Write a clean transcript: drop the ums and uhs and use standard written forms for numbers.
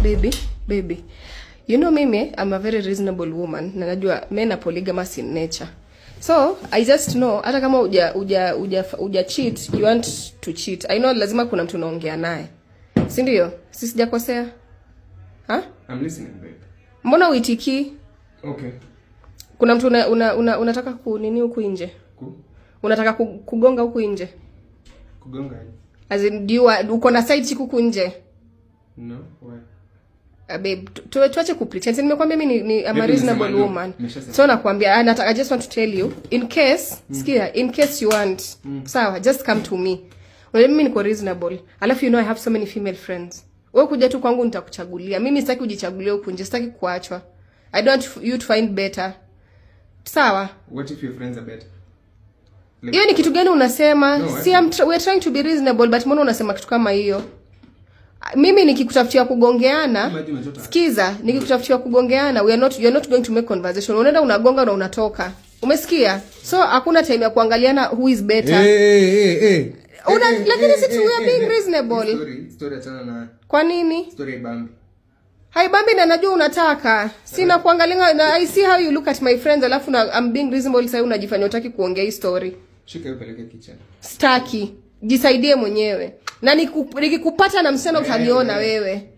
Baby, baby. You know mimi, I'm a very reasonable woman. Na najua men are polygamous in nature. So, I just know hata kama uja cheat, you want to cheat. I know lazima kuna mtu unaongea naye. Si ndio? Si sijakosea? Ha? I'm listening, babe. Mbona uitiki? Okay. Kuna mtu unataka kunini huku nje? Ku? Unataka kugonga huku nje? Kugonga aje? As in, do you, uko na side chick huku nje? No, why? Babe, tuache kupretend. Si nimekwambia mimi ni I'm a Babe, reasonable nimesema no. woman. Nimeshasema. So nakwambia, I just want to tell you in case, sikia, in case you want, sawa, just come to me. Unajua mimi niko reasonable. Alafu you know I have so many female friends. Wewe kuja tu kwangu nitakuchagulia. Mimi sitaki ujichagulie huku nje, sitaki kuachwa. I don't want you to find better. Sawa? What if your friends are better? Like, Hiyo ni kitu gani unasema? No, See, we're trying to be reasonable, but mbona unasema kitu kama hiyo? Mimi nikikutafutia kugongeana, Maji umechota. Sikiza, nikikutafutia kugongeana, we are not you are not going to make conversation. Unaenda unagonga na unatoka. Umesikia? So hakuna time ya kuangaliana who is better. Hey, hey, hey. Lakini si we are being reasonable. Story achana na Kwa nini? Story haibambi. Haibambi na najua unataka. Sina kuangalia na I see how you look at my friends, alafu na I'm being reasonable, sasa unajifanya hutaki kuongea hii story. Shika hiyo, peleke kitchen. Staki. Jisaidie mwenyewe. Na nikikupata na msichana utaniona wewe.